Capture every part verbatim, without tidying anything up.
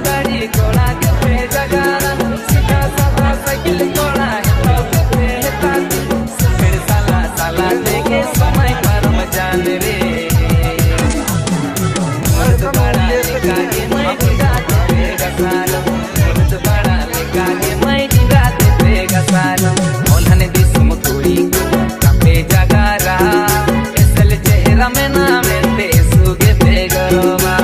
ᱜᱟᱹᱰᱤ ᱠᱚᱲᱟ ᱜᱮᱯᱮ ᱡᱟᱜᱟᱲᱟ, ᱥᱤᱫᱷᱟ ᱥᱟᱫᱟ ᱥᱟᱭᱠᱮᱞ ᱠᱚᱲᱟ ᱮᱛᱚᱦᱚᱵ ᱠᱟᱛᱮ ᱦᱮᱛᱟᱜ, ᱥᱩᱠᱷᱮᱲ ᱥᱟᱞᱟ ᱥᱟᱞᱟ ᱛᱮᱜᱮ ᱥᱚᱢᱚᱭ ᱯᱟᱨᱚᱢ ᱡᱟᱱ ᱨᱮ᱾ ᱢᱩᱲᱩᱫ ᱵᱟᱲᱟ ᱞᱮᱠᱟ ᱜᱮ ᱢᱟᱹᱭ ᱰᱮᱸᱜᱟ ᱛᱮᱯᱮ ᱜᱟᱥᱟᱱ, ᱢᱩᱲᱩᱫ ᱵᱟᱲᱟ ᱞᱮᱠᱟ ᱜᱮ ᱢᱟᱹᱭ ᱰᱮᱸᱜᱟ ᱛᱮᱯᱮ ᱜᱟᱥᱟᱱ᱾ ᱚᱞᱦᱟᱱ ᱫᱤᱥᱚᱢ ᱠᱩᱲᱤ ᱠᱚ ᱟᱯᱮ ᱡᱟᱜᱟᱨᱟ, ᱮᱥᱮᱞ ᱪᱮᱦᱨᱟ ᱢᱮᱱᱟᱜ ᱢᱮᱱᱛᱮ ᱥᱩᱜᱮ ᱯᱮ ᱜᱚᱨᱚᱵᱟ᱾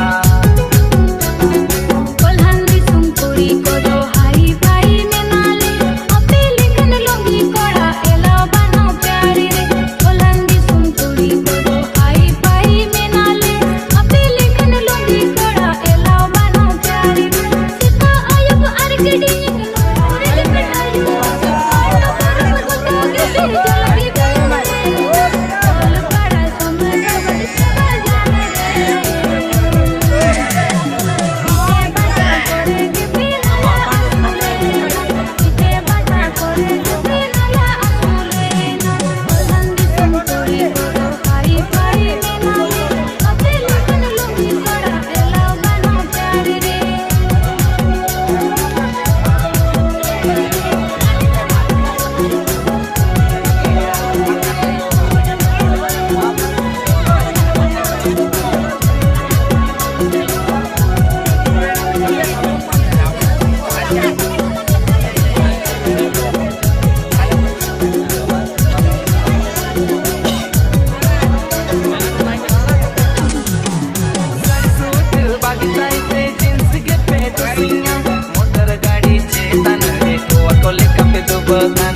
ᱠᱚᱞᱦᱟᱱ ᱫᱤᱥᱚᱢ ᱠᱩᱲᱤ ᱠᱚᱫᱚ ᱦᱟᱭ ᱯᱷᱟᱭ ᱢᱮᱱᱟᱞᱮ, ᱟᱯᱮ ᱞᱮᱠᱟᱱ ᱞᱩᱝᱜᱤ ᱠᱚᱲᱟ ᱮᱞᱟᱣ ᱵᱟᱹᱱᱩᱜ ᱯᱮ ᱟᱲᱮ ᱨᱮ᱾ ᱠᱚᱞᱦᱟᱱ ᱫᱤᱥᱚᱢ ᱠᱩᱲᱤ ᱠᱚᱫᱚ ᱦᱟᱭ ᱯᱷᱟᱭ ᱢᱮᱱᱟᱞᱮ, ᱟᱯᱮ ᱞᱮᱠᱟᱱ ᱞᱩᱝᱜᱤ ᱠᱚᱲᱟ ᱮᱞᱟᱣ ᱵᱟᱹᱱᱩᱜ ᱯᱮ ᱟᱲᱮ ᱨᱮ᱾ ᱥᱮᱛᱟᱜ ᱟᱹᱭᱩᱵ ᱟᱨ ᱜᱤᱰᱤ ᱵᱟᱜᱤ ᱛᱟᱭ ᱛᱮ ᱡᱤᱱᱥ ᱜᱮ ᱯᱮ ᱠᱩᱥᱤᱭᱟ, ᱢᱚᱴᱚᱨ ᱜᱟᱹᱰᱤ ᱪᱮᱛᱟᱱ ᱨᱮ ᱠᱚᱣᱟ ᱠᱚ ᱞᱮᱠᱟ ᱯᱮ ᱫᱩᱵᱟᱹᱜᱼᱟ᱾